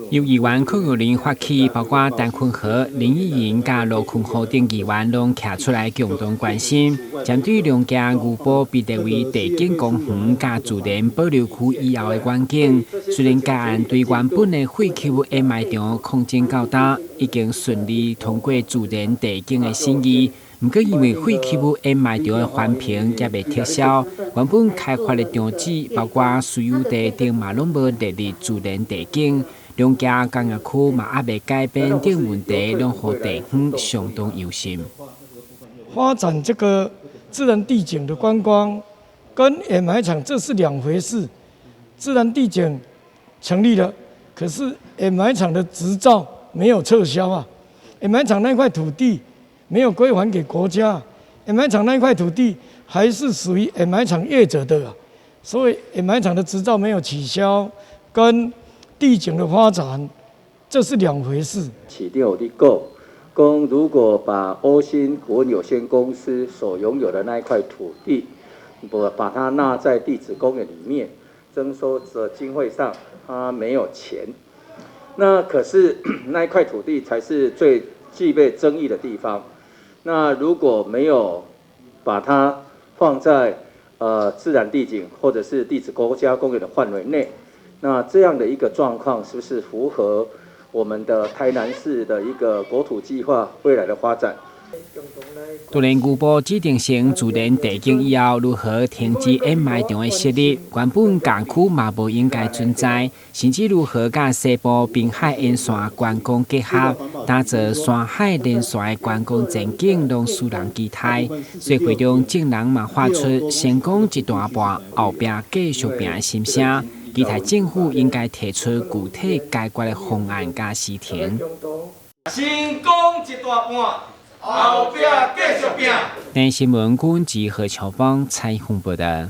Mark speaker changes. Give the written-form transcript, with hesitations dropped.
Speaker 1: 由議員柯玉玲發起，包括陳坤和、林益盈佮羅坤豪等議員，攏徛出來共同關心。針對龍崎牛埔被列為地景公園佮自然保留區以後的願景，雖然該案對原本的廢棄物掩埋場擴增到今，已經順利通過自然地景的審議。毋過因為廢棄物掩埋場的環評猶未撤銷，原本開發的場址包括私有地等嘛攏無列入自然地景，龍崎工業區嘛猶未改變等問題，攏予地方相當憂心。
Speaker 2: 發展這個自然地景的觀光，跟掩埋場這是兩回事。自然地景成立了，可是掩埋場的執照沒有撤銷啊，掩埋場那塊土地沒有歸還給國家，掩埋場那塊土地還是屬於掩埋場業者的，所以掩埋場的執照沒有取消，跟地景的發展這是兩回事。
Speaker 3: 市長有咧講，講如果把歐新股份有限公司所擁有的那一塊土地，不把它納在地質公園裡面，徵收的經費上，他沒有錢。那可是那一塊土地才是最具備爭議的地方。那如果沒有把它放在自然地景或者是地質國家公園的範圍內，那這樣的一個狀況是不是符合我們的台南市的一個國土計劃未來的發展？
Speaker 1: 當然，牛埔指定成自然地景以後，如何停止掩埋場的設立？原本工區嘛無應該存在，甚至如何佮西部濱海沿線觀光結合，打造山海連線的觀光前景，攏使人期待。所以會中眾人嘛發出先講一大半，後壁繼續拚的心聲，期待政府應該提出具體解決的方案佮時程。
Speaker 4: 先講一大半，後壁繼續拚。
Speaker 1: 電視新聞，阮志何喬芳採訪報道。